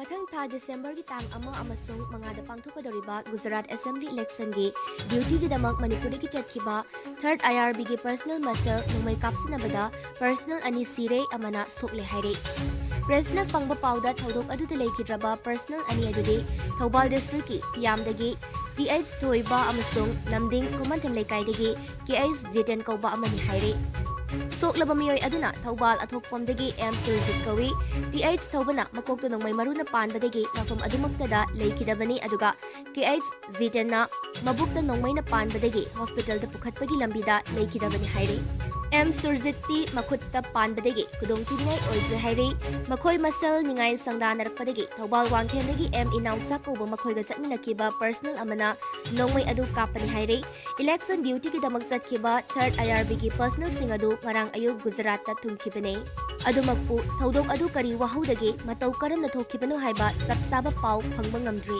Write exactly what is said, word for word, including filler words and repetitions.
ꯃꯊꯪ ꯊꯥ ꯗꯤꯁꯦꯝꯕꯔꯒꯤ ꯇꯥꯡ ꯑꯃ ꯑꯃꯁꯨꯡ ꯃꯉꯥꯗ ꯄꯥꯡꯊꯣꯛꯀꯗꯧꯔꯤꯕ ꯒꯨꯖꯔꯥꯠ ꯑꯦꯁꯦꯝꯕ꯭ꯂꯤ ꯏꯂꯦꯛꯁꯟꯒꯤ ꯗ꯭ꯌꯨꯇꯤꯒꯤꯗꯃꯛ ꯃꯅꯤꯄꯨꯔꯗꯒꯤ ꯆꯠꯈꯤꯕ ꯊꯥꯔꯠ ꯑꯥꯏ ꯑꯥꯔ ꯕꯤꯒꯤ ꯄꯔꯁꯅꯦꯜ ꯃꯁꯜ ꯅꯣꯡꯃꯩ ꯀꯥꯞꯁꯤꯟꯅꯕꯗ ꯄꯔꯁꯅꯦꯜ ꯑꯅꯤ ꯁꯤꯔꯦ, ꯑꯃꯅ ꯁꯣꯛꯂꯦ ꯍꯥꯏꯔꯦ꯫ ꯄ꯭ꯔꯦꯁꯅ ꯐꯪꯕ ꯄꯥꯎꯗ ꯊꯧꯗꯣꯛ ꯑꯗꯨꯗ ꯂꯩꯈꯤꯗ꯭ꯔꯕ ꯄꯔꯁꯅꯦꯜ ꯑꯅꯤ ꯑꯗꯨꯗꯤ ꯊꯧꯕꯥꯜ ꯗꯤꯁꯇ꯭ꯔꯤꯛꯀꯤ ꯐꯤꯌꯥꯝꯗꯒꯤ ꯇꯤ ꯑꯩꯆ ꯊꯣꯏꯕ ꯑꯃꯁꯨꯡ ꯂꯝꯗꯤꯡ ꯈꯨꯃꯟꯊꯦꯝ ꯂꯩꯀꯥꯏꯗꯒꯤ ꯀꯦ ꯑꯩꯆ ꯖꯤꯇꯦꯟ ꯀꯧꯕ ꯑꯃꯅꯤ ꯍꯥꯏꯔꯦ꯫ ꯁꯣꯛꯂꯕ ꯃꯤꯑꯣꯏ ꯑꯗꯨꯅ ꯊꯧꯕꯥꯜ ꯑꯊꯣꯛꯄꯝꯗꯒꯤ ꯑꯦꯝ ꯁꯨꯔꯖꯤꯠ ꯀꯧꯏ꯫ ꯇꯤ ꯑꯩꯆ ꯊꯧꯕꯅ ꯃꯀꯣꯛꯇ ꯅꯣꯡꯃꯩ ꯃꯔꯨꯅ ꯄꯥꯟꯕꯗꯒꯤ ꯃꯐꯝ ꯑꯗꯨꯃꯛꯇꯗ ꯂꯩꯈꯤꯗꯕꯅꯤ, ꯑꯗꯨꯒ ꯀꯦ ꯑꯩꯆ ꯖꯤꯇꯦꯟꯅ ꯃꯕꯨꯛꯇ ꯅꯣꯡꯃꯩꯅ ꯄꯥꯟꯕꯗꯒꯤ ꯍꯣꯁꯄꯤꯇꯥꯜꯗ ꯄꯨꯈꯠꯄꯒꯤ ꯂꯝꯕꯤꯗ ꯂꯩꯈꯤꯗꯕꯅꯤ ꯍꯥꯏꯔꯦ꯫ ꯑꯦꯝ ꯁꯨꯔꯖꯤꯠꯇꯤ ꯃꯈꯨꯠꯇ ꯄꯥꯟꯕꯗꯒꯤ ꯈꯨꯗꯣꯡꯊꯤꯅꯤꯡꯉꯥꯏ ꯑꯣꯏꯗ꯭ꯔꯦ ꯍꯥꯏꯔꯦ꯫ ꯃꯈꯣꯏ ꯃꯁꯦꯜ ꯅꯤꯡꯉꯥꯏ ꯁꯪꯗꯥꯅꯔꯛꯄꯗꯒꯤ ꯊꯧꯕꯥꯜ ꯋꯥꯡꯈꯦꯝꯗꯒꯤ ꯑꯦꯝ ꯏꯅꯥꯎꯁꯥ ꯀꯧꯕ ꯃꯈꯣꯏꯒ ꯆꯠꯃꯤꯟꯅꯈꯤꯕ ꯄꯔꯁꯅꯦꯜ ꯑꯃꯅ ꯅꯣꯡꯃꯩ ꯑꯗꯨ ꯀꯥꯞꯄꯅꯤ ꯍꯥꯏꯔꯦ꯫ ꯏꯂꯦꯛꯁꯟ ꯗ꯭ꯌꯨꯇꯤꯒꯤꯗꯃꯛ ꯆꯠꯈꯤꯕ ꯊꯥꯔꯠ ꯑꯥꯏ ꯑꯥꯔ ꯕꯤꯒꯤ ꯄꯔꯁꯅꯦꯜꯁꯤꯡ ꯑꯗꯨ ꯉꯔꯥꯡ ꯑꯌꯨꯛ ꯒꯨꯖꯔꯥꯠꯇ ꯊꯨꯡꯈꯤꯕꯅꯦ꯫ ꯑꯗꯨꯃꯛꯄꯨ ꯊꯧꯗꯣꯛ ꯑꯗꯨ ꯀꯔꯤ ꯋꯥꯍꯧꯗꯒꯦ, ꯃꯇꯧ ꯀꯔꯝꯅ ꯊꯣꯛꯈꯤꯕꯅꯣ ꯍꯥꯏꯕ ꯆꯞ ꯆꯥꯕ ꯄꯥꯎ ꯐꯪꯕ ꯉꯝꯗ꯭ꯔꯤ꯫